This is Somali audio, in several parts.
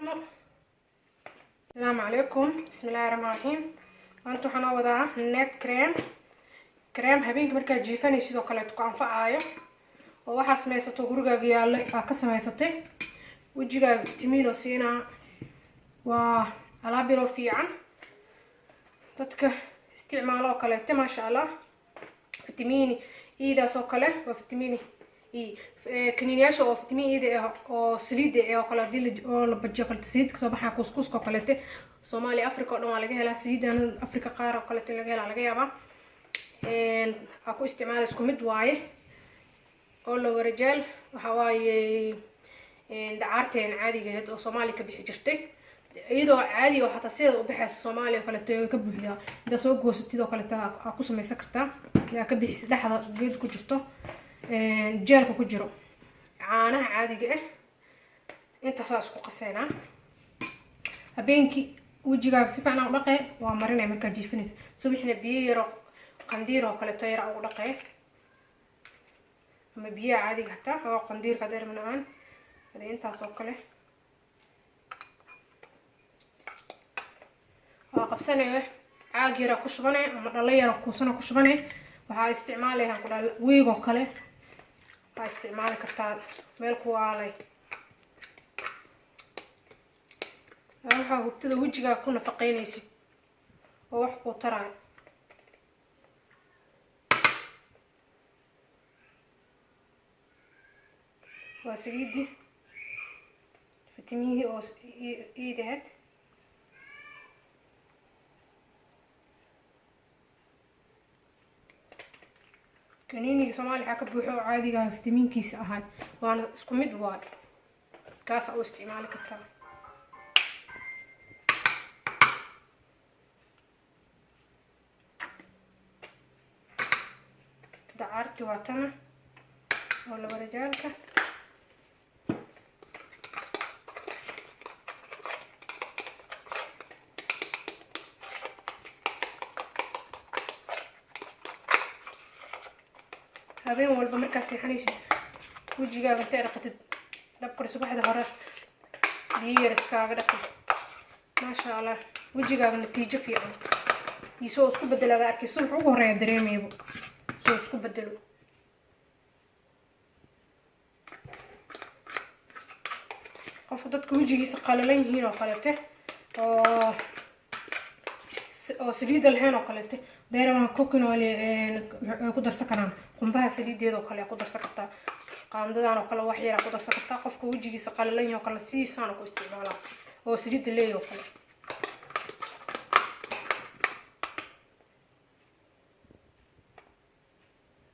Asalaamu calaykum. Bismillahi raxmaan raxiim. Maanta waxaan oo wadaa night cream, cream habeenkii markaad jiifanay sidoo kaleeto ku anfacaayo, oo waxaa samaysato gurigaaga yaalla aa ka samaysatay, wejigaaga fitamiin oo siinaa. Waa alaab yaroo fiican dadka isticmaalo oo kaleete, maasha Allah. Fitamiin E daas oo kale waa fitamiin E, kaniiniyaasha oo fitamiin E da oo saliida ee oo kale hadii oo la bajiyo kaleete saliid kasoo baxaa, kuuskuuska oo kaleete. Soomaaliya, Africa oo dhan waa laga helaa saliidan. Africa qaar oo kaleete laga helaa laga yaabaa aa ku isticmaala, isku mid waaye. Oo la warajeel waxa waaye dacaarteen caadigeed oo Soomaaliya ka bixi jirtay, iyadoo caadi oo xataa sideeda u baxaysa Soomaaliya oo kaleeto way ka buuxdaa. Intaa soo goosatid oo kaleeto aa ku samaysan kartaa, yaa ka bixisa dhexda geed ku jirto, jeelka ku jiro, caanaha caadiga ah. Intaasaa isku qaseynaa. Habeenkii wejigaaga si fiican u dhaqee, waa marinay markaa jiifinaysa. Subaxna biyo yaro qandiir oo kaleeto yara ugu dhaqee, ama biyaha caadiga hataa oo qandiirka haday rabnaan hade intaas oo kale waa qabsanaya. Caag yaraa ku shubanay ama dhalo yara kuusana ku shubanay. Waxaa isticmaalaya ku dhal wiig oo kale waxaa isticmaali kartaa meel ku aalay. Waxaa hubtada wejigaa ku nafaqeynaysid oo wax kuu taraayo. Waa saliidii fitamihii oo iidaheed. Kaniiniga Soomaaliya waxaa ka buuxo oo caadiga ah fitamiinkiisa ahay, waana isku mid waay, kaasa u isticmaali kartaa. Dacaarti waa tana oo laba rajaalka. Habeen walba markaa seexanaysid wejigaaga intay dhaqatid dabkore, subaxda hore biyo yar iskaaga dhaqi, maasha Allah, wejigaaga natiijo fiican iyo soo isku bedelaada arkay. Subax ugu horeeya dareemaybo soo isku bedelo. Qofku dadka wejigiisa qalalan yihiin oo kaleete oo saliida lahayn oo kaleete deeramaan cooking oil ay ku darsan karaan, qumbaha saliideeda oo kale ku darsan kartaa, qaandadan oo kale wax yar ku darsan kartaa. Qofka wejigiisa qalalan yahay oo kale sidiisaan ku isticmaalaa oo saliida leeyahay oo kale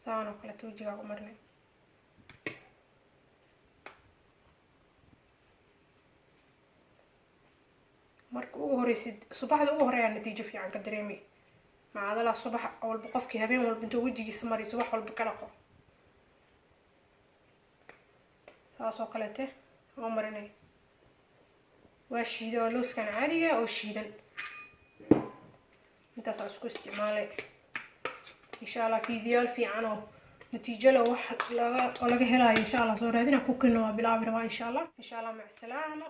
saan oo kaleete wejigaaga u marinay. Marka ugu horeysid subaxda ugu horeeyaa natiijo fiican ka dareemay macadalaa. Subax walba qofkii habeen walba intuu wejigiisa mariyo subax walba ka dhaqo, saas oo kaleete oo marinay. Waa shiida, waa looskan caadiga oo shiidan. Intaasaa isku isticmaalay. Insha Allah fiidiyaal fiican oo natiijo leh wax laga oo laga helayo insha Allah soo raadina. Cooking waa bilaabi rabaa insha Allah. Insha Allah, mac salaama.